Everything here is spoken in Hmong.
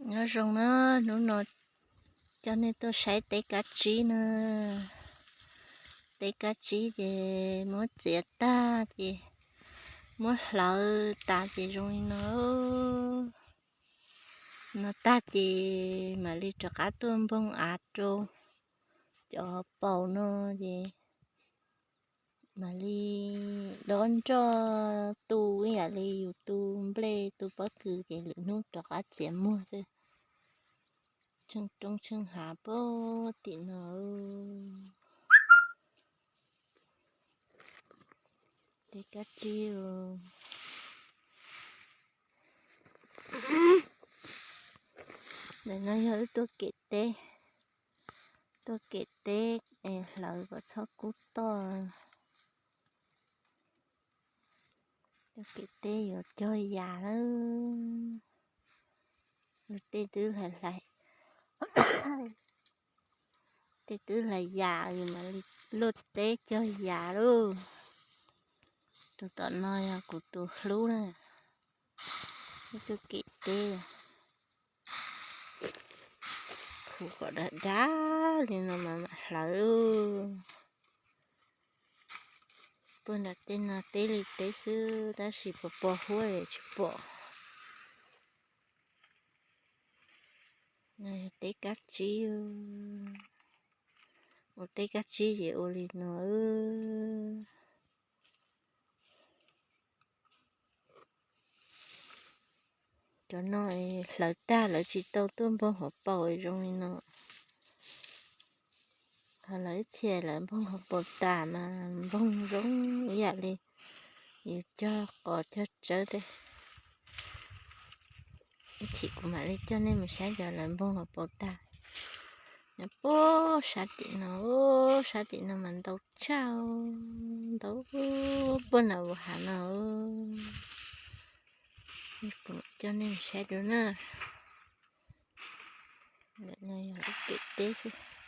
Nyob zoo na, hnub no coj nej tuaj saib teb kab tsib na. Teb kab tsib ces muab txiav tag ces muab hlawv tas ces zoo li no. No tag ces mam li rov qab tuaj npoog av rau cov paus no ces mam li dob nroj tu ib yam li yus tu nplej tu pob kws ces lwm hnub rov qab txiav muag xwb. Tsheej roob tsheej hav puag tim no. Teb kab tsib. Ntawm no yog wb tuaj kem teb, tuaj kem teb es hlawv kom txhob kub toj. Tuaj kem teb yuav cog yas lawm. Luag tej twb hlais hlais, tej twb hlais yas, yus mam li luaj teb cog yas lauj. Tus tom no yog kuv tus hlub na, wb tuaj kem teb. Khuv kom dav dav li no mas mam hlawv lauj. Puag nram tej no teb li teb xwb tab sis puas pom huab tsis pom. Teb kab tsib, ua teb kab tsib ces ua li no. Cov no hlawv tag lawv tsis tau tuaj npoog hauv paus zoo li no. Ho lawv ib txhia lawv npoog hauv paus tas mas npoog zoo ib yam li yus cog qos cog tsawb tej. Ib chim kuv mam li coj nej mus saib cov lawv npoog hauv paus tag. Nyob puag sab tim no, sab tim no mas ntau tshaj, ntau puag nram hav no. Kuv coj nej mus saib dua na. Ntawm no yog ib pem teb xwb.